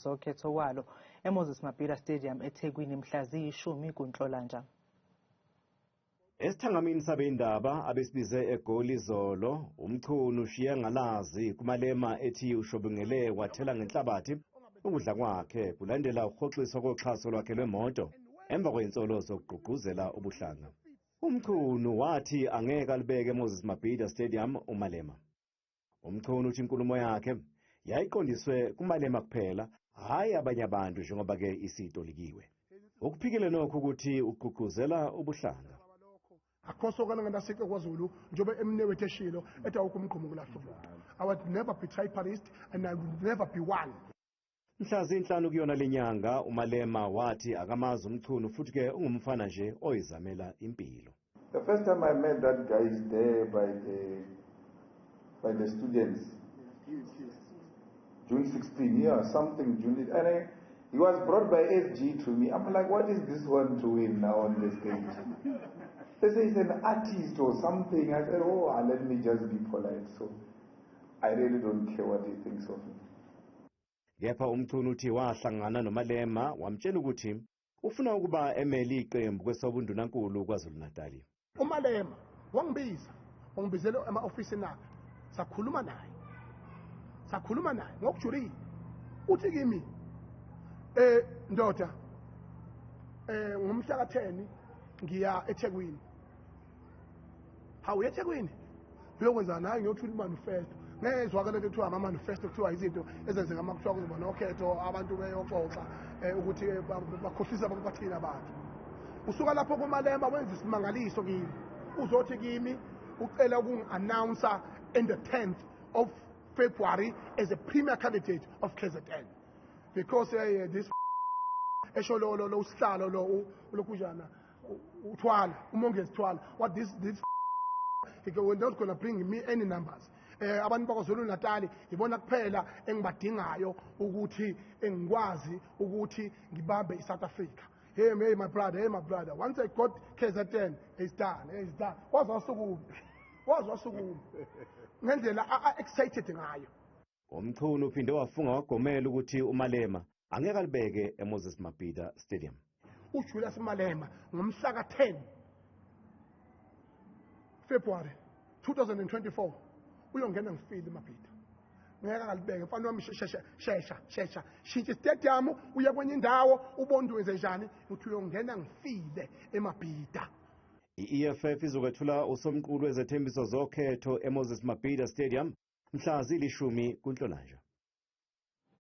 zokhetho walo eMoses Mabhida Stadium eThekwini mhla ziyi-10 kuNhlolanja. Esithangamini sabendaba abesibize eGoli izolo, uMchunu ushiye ngalazi kuMalema ethi ushobingele wathela ngenhlabathi ukudla kwakhe kulandela ukuhoxiswa koxhaso lwakhe lwemoto emva kwezinsolo zokugqugquzela ubuhlanga. UMchunu wathi angeke alibeke eMoses Mabhida Stadium uMalema. UMchunu uthi inkulumo yakhe yayiqondiswe kuMalema kuphela, hhayi abanye abantu njengoba-ke isitolikiwe. Ukuphikile nokho ukuthi ugqugquzela ubuhlanga. Akho sokana nganasiqe kwaZulu njengoba emnewethu eshilo ethi awukho umgqumo kulahla umuntu. I would never be tribalist and I would never be one. Mhla zinhlanu kuyona lenyanga uMalema wathi akamazi uMchunu futhi-ke ungumfana nje oyizamela impilo. The first time I met that guy is there by the students. June 16, yeah, something June. And he was brought by SG to me. I'm like, "What is this one doing now on the stage?" They say he's an artist or something. I said, "Oh, let me just be polite." So I really don't care what he thinks of me. Kepha uMchunu uthi wahlangana noMalema wamtshela ukuthi ufuna ukuba emele iqembu kwesobundunankulu KwaZulu-Natali. UMalema wangibiza, wangibizela ema-ofisini akhe, sakhuluma naye, sakhuluma naye ngokujulile. Uthi kimi, "Ndoda, ngomhla ka-10 ngiya eThekwini." "Hawu, eThekwini uyokwenza?" "Naye ngiyothula imanifesto." Ngezwakala lento kuthiwa ama-manifesto, kuthiwa izinto ezenzeka uma kuthiwa kuzoba nokhetho, abantu beyoxoxa ukuthi bakhohlisa abantu, bathini abantu. Usuka lapho kuMalema wenza isimangaliso kimi, uzothi kimi ucela ukungi-announce in the 10th of February as a premier candidate of KZN because this esho lo usihlalo lo lokhujana uThwala, uMongezi Thwala, what this he go, "We're not going to bring me any numbers. Abantu bakwaZulu Natal ibona kuphela engibadingayo ukuthi engikwazi ukuthi ngibambe iSouth Africa. Hey, hey my brother, hey my brother, once I got KZN, it's done, it's done." Waze wasukuma, waze wasukuma ngendlela excited ngayo. UMchunu uphinde wafunga wagomela ukuthi uMalema angeke alibeke eMoses Mabhida Stadium. UJulius Malema ngomhla ka-10 February 2024 uyongena ngifile eMabhida, ngeke akalibeke. Mfana wami, shesha, shesha, shesha, shintsha istadium uye kwenye indawo, ubone wenze njani. Uthi uyongena ngifile eMabhida. I-EFF izokwethula usomqulu wezethembiso zokhetho eMoses Mabhida Stadium mhla zili-10 kuNhlolanja.